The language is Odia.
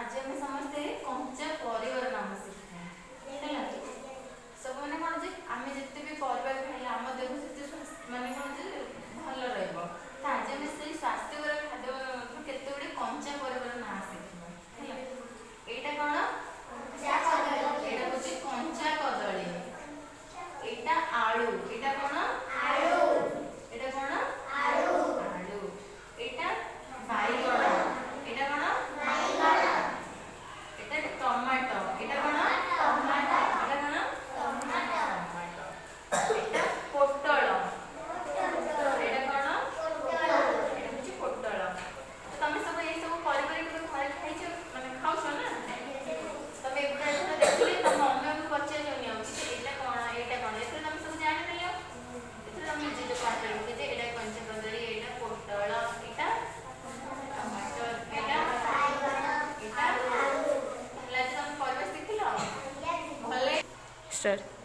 ଆଜି ଆମେ ସମସ୍ତେ କଞ୍ଚା ପରିବାର ନାମ ଶିଖିବା, ହେଲା? ସବୁ ମାନେ କ'ଣ ଯେ ଆମେ ଯେତେ ବି ପରିବା ଖାଇଲେ ଆମ ଦେହ ସେତେ ମାନେ କ'ଣ ଯେ ଭଲ ରହିବ। ତ ଆଜି ଆମେ ସେଇ ସ୍ୱାସ୍ଥ୍ୟକର ଖାଦ୍ୟ ମଧ୍ୟରୁ କେତେ ଗୁଡ଼ିଏ କଞ୍ଚା ପରିବାର ନାଁ ଶିଖିବା, ହେଲା? ଏଇଟା କ'ଣ? ଏଇଟା ହଉଛି କଞ୍ଚା କଦଳୀ। ଏଇଟା ଆଳୁ। ଏଇଟା କ'ଣ? ଏଇଟା କ'ଣ? ଆଳୁ। ଏଇଟା ବାଇଗଣ। ଏଇଟା କ'ଣ? ଏଇଟା ଟମାଟୋ। ଏଇଟା କ'ଣ? ଏଇଟା କ'ଣ? ଟମାଟୋ। ଏଇଟା ପୋଟଳ। ଏଇଟା କ'ଣ? ଏଇଟା ହଉଛି ପୋଟଳ। ତମେ ସବୁ ଏଇ ସବୁ ପରିବା କେବେ ଘରେ ଖାଇଛ, ମାନେ ଖାଉଛ ନା? ତମେ ଏଗୁଡ଼ା ଏଥର ଦେଖିଲେ ତମ ମମିକୁ ପଚାରିବନି ଆଉ କି ଏଇଟା କ'ଣ, ଏଇଟା କ'ଣ। ଏଥର ତମେ ସବୁ ଜାଣିଦେଲ। ଏଥର ତମେ ନିଜେ ନିଜେ କହିପାରିବ କି ଯେ ଏଇଟା କଞ୍ଚା କଦଳୀ, ଏଇଟା ପୋଟଳ, ଏଇଟା ଟମାଟୋ, ଏଇଟା ଏଇଟା। ତାହେଲେ ଆଜି ତମେ ପରିବା ଶିଖିଲ, ଭଲ। ଷ୍ଟାର୍ଟ।